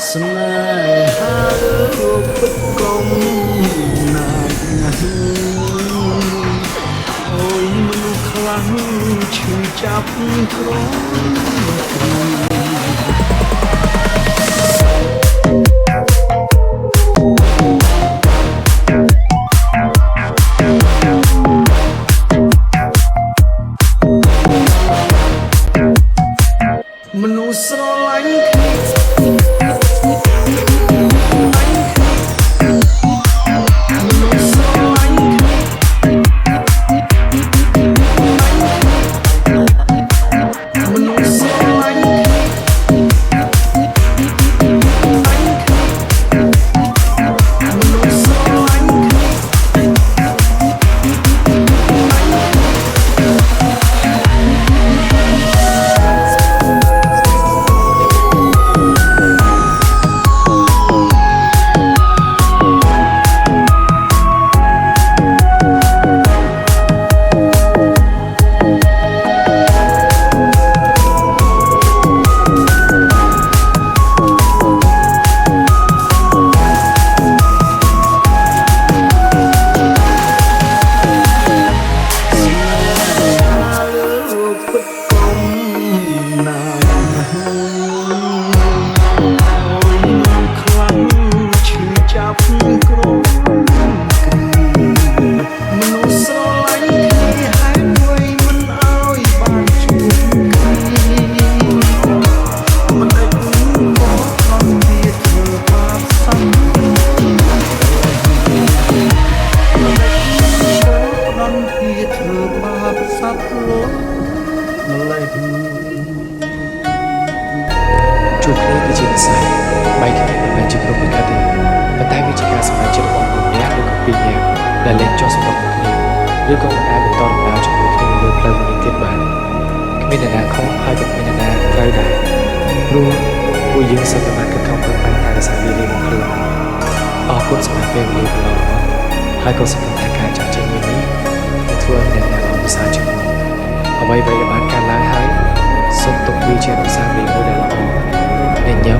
ស្នេហាលោកពិតកុំណាចណាស់អូយមនុស្សខ្លាំងឈឺចាប់ក្រំគ្រាមនុស្សស្រឡាញ់គ្នាមនុស្សស្រឡាញ់គ្នាមនុស្សស្រឡាញ់គ្នាមនុស្សស្រឡាញ់គ្នា លោកពិតកុំណាចណាស់អូយមនុស្សខ្លាំងឈឺចាប់ក្រំគ្រាមនុស្សស្រឡាញ់គ្នាហេតុអ្វីមិនអោយបានជួបគ្នាមិនដេចក៏ខំទៀតធ្វើបាបសត្វមិនដេចក៏ផ្ដន់ទៀតធ្វើបាបសត្វលោកម្លេះ ជួបគ្នាគឺជានិស្ស័យបែកគ្នាមិនមែនជាព្រហ្មលិខិតទេប៉ុន្តែវាជាការសម្រេចចិត្តរបស់មនុស្សម្នាក់ឬក៏ពីរនាក់ដែលលែងចុះសម្រុងនឹងគ្នាឬក៏មិនអាចបន្តដំណើរជាមួយគ្នានៅលើផ្លូវមួយនេះទៀតបានគ្មានអ្នកណាខុសហើយក៏គ្មានអ្នកណាត្រូវដែរព្រោះពួកយើងសុទ្ធតែបានខិតខំប្រឹងប្រែងថែរក្សាវារៀងៗខ្លួនអរគុណសម្រាប់ពេលវេលាកន្លងមកហើយក៏សង្ឃឹមថាការចាក់ចែងនេះនឹងធ្វើឲ្យអ្នកណាល្អប្រសើរជាងមុនអ្វីៗដែលបានកើតឡើងហើយសូមទុកវាជាអនុស្សាវរីយ៍មួយដែលល្អ ញញឹម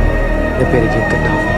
នៅពេលដែលយើងគិតដល់វា។